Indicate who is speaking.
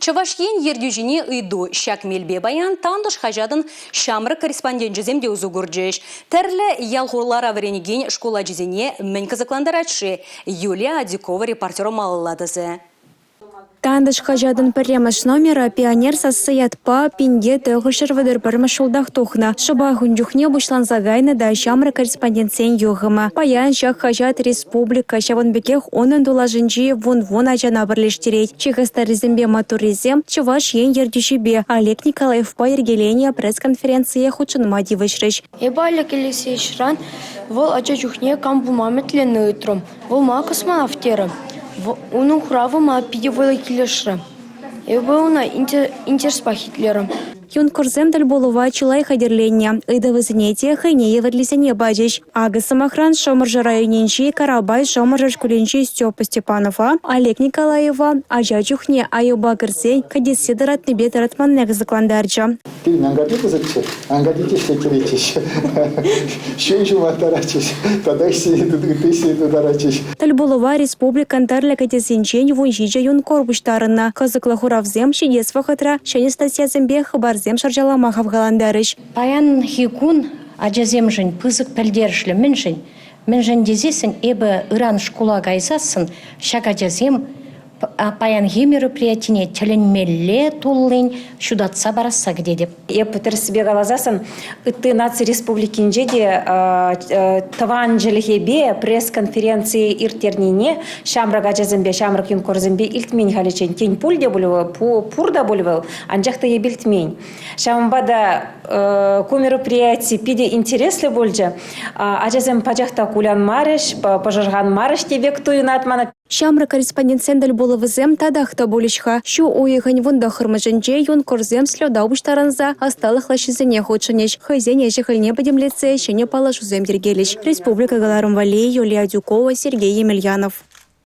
Speaker 1: Чӑваш Ен ертӳҫине ыйту ҫак мелпе паян Тантӑш хаҫатӑн ҫамрӑк корреспонденчӗсем те усӑ курчӗҫ. Тӗрлӗ ял-хулара вӗренекен шкул ачисене мӗн кӑсӑклантарать-ши? Юлия Адюкова репортер малалла тӑсӗ.
Speaker 2: «Тантӑш» хаҫатӑн пӗрремӗш номерӗ «Пионер сасси» ятпа 1931 ҫултах тухнӑ. Шӑпах ун чухне пуҫланса кайнӑ та ҫамрӑк корреспондентсен юхӑмӗ. Паян ҫак хаҫат республика, ҫавӑн пекех унӑн тулашӗнчи вун-вун ачана пӗрлештерет. Чи хастаррисемпе маттуррисем Чӑваш Ен ертӳҫипе Олег Николаевпа йӗркеленӗ пресс-конференцие хутшӑнма тивӗҫрӗҫ.
Speaker 3: Эпӗ Олег Алексеевичран вӑл ача чухне кам пулма ӗмӗтленнӗ ыйтрӑм. Вӑл мана космонавт терӗ. Унӑн хуравӗ мана питӗ вӑйлӑ килӗшрӗ. Эпӗ ӑна интереспах итлерӗм.
Speaker 2: Юнкорсем тӗл пулӑва чылай хатӗрленнӗ. Ыйтӑвӗсене те хӑйне евӗрлисене пачӗҫ. Акӑ, сӑмахран, Шӑмӑршӑ районӗнчи Карапай Шӑмӑршӑ шкулӗнчи Степа Степанова, Олег Николаева ача чухне айӑпа кӗрсен кӗтессе тӑратнипе тӑратманни кӑсӑклантарчӗ.
Speaker 4: Пирӗн анкарти пысӑкчӗ, анкарти ӗҫлеттеретчӗҫ. Ҫын ҫумлаттаратчӗҫ тата ытти тутаратчӗҫ.
Speaker 2: Тӗлпулӑва республикӑн тӗрлӗ кӗтесӗнчен 17 юнкор пуҫтарӑннӑ. Кӑсӑклӑ хуравсем ҫитес вӑхӑтра ҫӗнӗ статьясемпе хыпарсем шӑрҫалама хавхалантарӗҫ.
Speaker 5: Паянхи кун ачасемшӗн пысӑк пӗлтерӗшлӗ. Мӗншӗн? Мӗншӗн тесессӗн эпӗ ыран шкула кайсассӑн ҫак ачасем паянхи мероприятине тӗлӗнмелле туллин ҫутатса парасса кӗтетӗп.
Speaker 6: Эп тӗрӗссипе каласассӑн ытти наци республикинче те тӑван чӗлхепе пресс-конференци ирттернине ҫамрӑк ачасемпе, ҫамрӑк юнкорсемпе илтмен халиччен. Тен, пуль те пуль вӑл, пур та пуль вӑл, анчах та эп илтмен. Ҫавӑнпа та ку мероприяти питӗ интереслӗ пулчӗ. Ачасем пачах та кулянмарӗҫ, пӑшӑрханмарӗҫ те пек туйӑнать мана.
Speaker 2: Ҫамрӑк корреспондентсен тӗлпулӑвӗсем татах та пулӗҫ-ха. Ҫу уйӑхӗн 19-мӗшӗнче юнкорсем слета пуҫтарӑнса ӑсталӑх лаҫҫисене хутшӑнӗҫ, хӑйсен ӗҫӗ-хӗлне пӗтӗмлетсе ҫӗнӗ паллашусем йӗркелӗҫ. Республика кӑларӑм валли Юлия Адюкова, Сергей Емельянов.